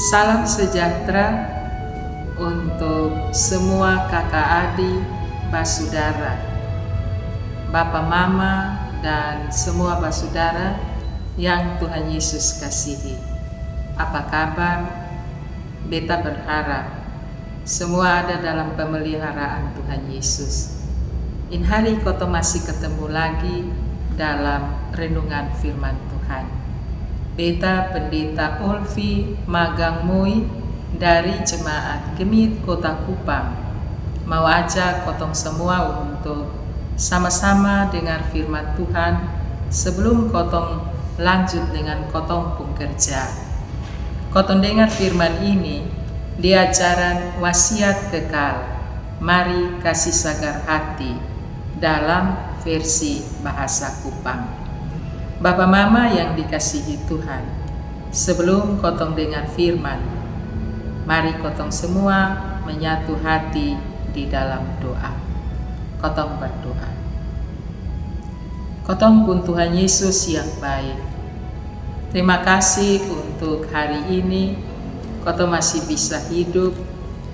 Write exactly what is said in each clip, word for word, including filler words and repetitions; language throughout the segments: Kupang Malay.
Salam sejahtera untuk semua kaka adi, basudara, bapa mama, dan semua basudara yang Tuhan Yesus kasihi. Apa kabar? Beta berharap semua ada dalam pemeliharaan Tuhan Yesus. Ini hari kotong masih ketemu lagi dalam renungan firman Tuhan. Beta Pendeta Olvi Magang Mui dari Jemaat GMIT Kota Kupang mau ajak kotong semua untuk sama-sama dengar firman Tuhan sebelum kotong lanjut dengan kotong pung kerja. Kotong dengar firman ini di ajaran Wasiat Kekal, Mari Kasi Sagar Hati, dalam versi bahasa Kupang. Bapa mama yang dikasihi Tuhan, sebelum kotong dengar firman, mari kotong semua menyatu hati di dalam doa. Kotong berdoa. Kotong pung Tuhan Yesus yang baik, terima kasih untuk hari ini kotong masih bisa hidup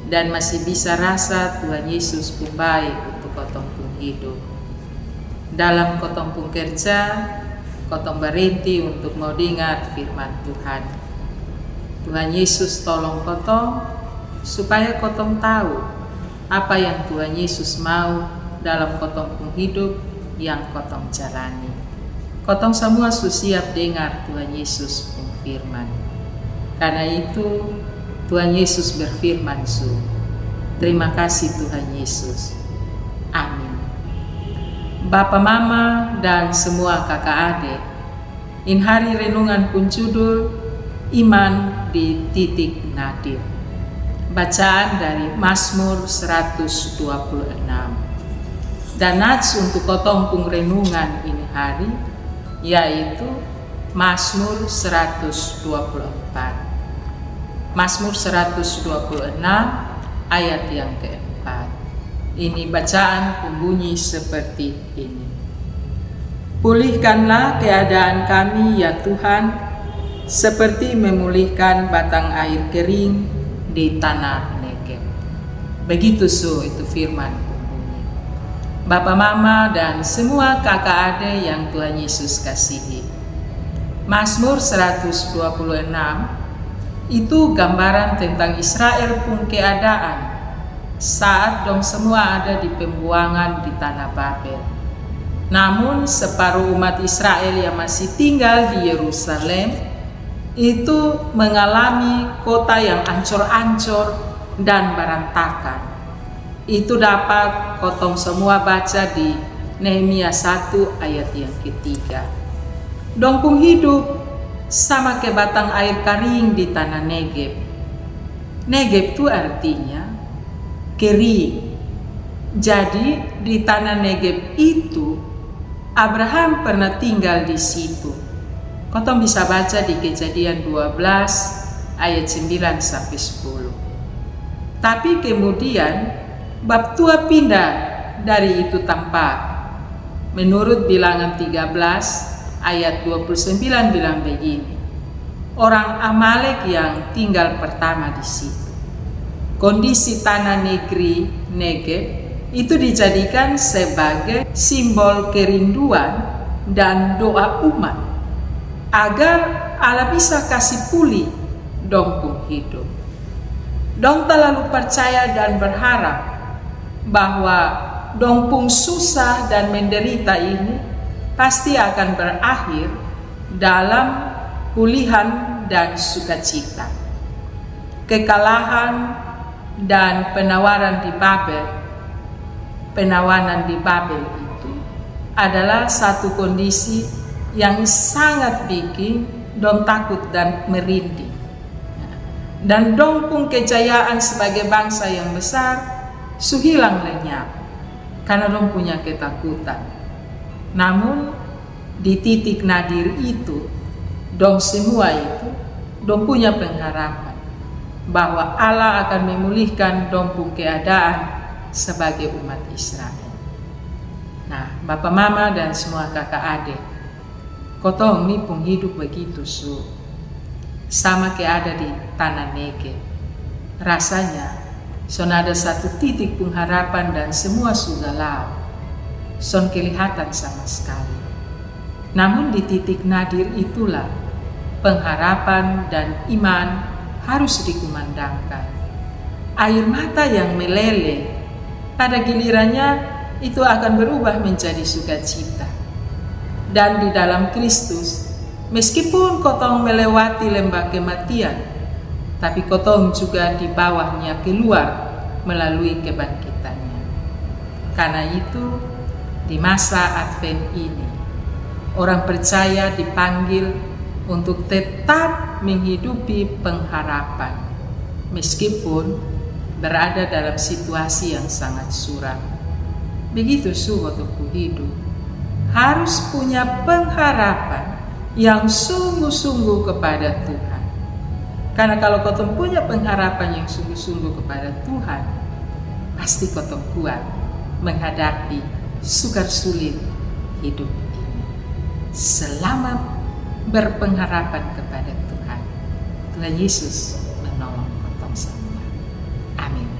dan masih bisa rasa Tuhan Yesus pung baik untuk kotong pung hidup. Dalam kotong pung kerja, kotong berhenti untuk mau dengar firman Tuhan. Tuhan Yesus tolong kotong supaya kotong tahu apa yang Tuhan Yesus mau dalam kotong pung hidup yang kotong jalani. Kotong semua su siap dengar Tuhan Yesus pung firman. Karena itu, Tuhan Yesus berfirman su. Terima kasih Tuhan Yesus. Amin. Bapa mama dan semua kaka ade, ini hari renungan pung judul Iman di Titik Nadir. Bacaan dari Mazmur seratus dua puluh enam. Dan nats untuk kotong pung renungan ini hari yaitu Mazmur seratus dua puluh empat. Mazmur seratus dua puluh enam ayat yang keempat. Ini bacaan pung bunyi seperti ini. Pulihkanlah keadaan kami, ya Tuhan, seperti memulihkan batang air kering di tanah Negeb. Begitu su itu firman pung bunyi. Bapa mama dan semua kaka ade yang Tuhan Yesus kasihi. Mazmur seratus dua puluh enam itu gambaran tentang Israel pung keadaan saat dong semua ada di pembuangan di tanah Babel. Namun, separuh umat Israel yang masih tinggal di Yerusalem itu mengalami kota yang ancor-ancor dan barantakan. Itu dapat kotong semua baca di Nehemia satu ayat yang ketiga. Dong pung hidup sama ke batang air karing di tanah Negeb. Negeb tu artinya kering. Jadi, di tanah Negeb itu, Abraham pernah tinggal di situ. Kotong bisa baca di Kejadian dua belas ayat sembilan sampai sepuluh. Tapi kemudian, baptua pindah dari itu tampat. Menurut Bilangan tiga belas ayat dua puluh sembilan bilang begini, orang Amalek yang tinggal pertama di situ. Kondisi tanah negeri Negeb itu dijadikan sebagai simbol kerinduan dan doa umat agar Allah bisa kasi pulih dong pung hidup. Dong talalu percaya dan berharap bahwa dong pung susah dan menderita ini pasti akan berakhir dalam pulihan dan sukacita. Kekalahan dan penawaran di Babel, penawanan di Babel itu adalah satu kondisi yang sangat bikin dong takut dan merinding. Dan dong pung kejayaan sebagai bangsa yang besar su hilang lenyap karena dong punya ketakutan. Namun, di titik nadir itu, dong semua itu, dong punya pengharapan bahwa Allah akan memulihkan dong pung keadaan sebagai umat Israel. Nah, bapa mama dan semua kaka ade, kotong ni pung hidup begitu su. Sama ke ada di tanah Negev. Rasanya, son ada satu titik pengharapan dan semua su galau. Son kelihatan sama sekali. Namun di titik nadir itulah, pengharapan dan iman harus dikumandangkan. Air mata yang meleleh, pada gilirannya itu akan berubah menjadi sukacita. Dan di dalam Kristus, meskipun kotong melewati lembah kematian, tapi kotong juga di bawahnya keluar melalui kebangkitannya. Karena itu, di masa Advent ini, orang percaya dipanggil untuk tetap menghidupi pengharapan, meskipun berada dalam situasi yang sangat suram. Begitu su kotong pu hidup. Harus punya pengharapan yang sungguh-sungguh kepada Tuhan. Karena kalau kotong punya pengharapan yang sungguh-sungguh kepada Tuhan, pasti kotong kuat menghadapi sukar sulit hidup ini. Selamat berpengharapan kepada Tuhan. Tuhan Yesus menolong kotong semua. Amin.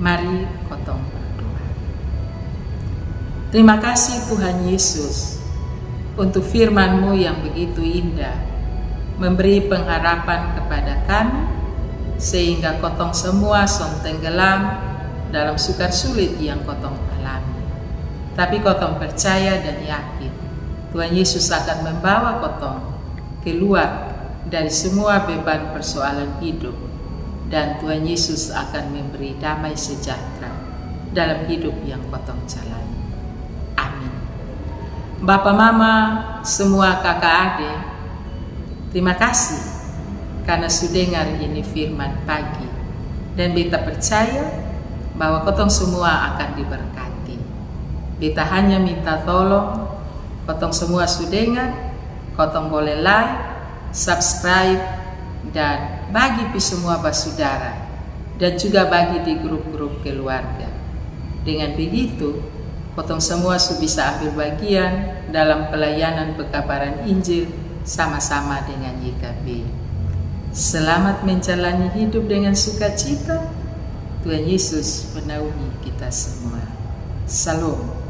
Mari kotong berdoa. Terima kasih Tuhan Yesus untuk firman-Mu yang begitu indah, memberi pengharapan kepada kami, sehingga kotong semua son tenggelam dalam sukar sulit yang kotong alami. Tapi kotong percaya dan yakin Tuhan Yesus akan membawa kotong keluar dari semua beban persoalan hidup, dan Tuhan Yesus akan memberi damai sejahtera dalam hidup yang kotong jalani. Amin. Bapa mama, semua kaka ade, terima kasih karena su dengar ini firman pagi. Dan beta percaya bahwa kotong semua akan diberkati. Beta hanya minta tolong, kotong semua su dengar, kotong boleh like, subscribe, dan bagi pi semua basudara, dan juga bagi di grup-grup keluarga. Dengan begitu, kotong semua su bisa ambil bagian dalam pelayanan pekabaran Injil sama-sama dengan Y K B. Selamat menjalani hidup dengan sukacita. Tuhan Yesus menaungi kita semua. Shalom.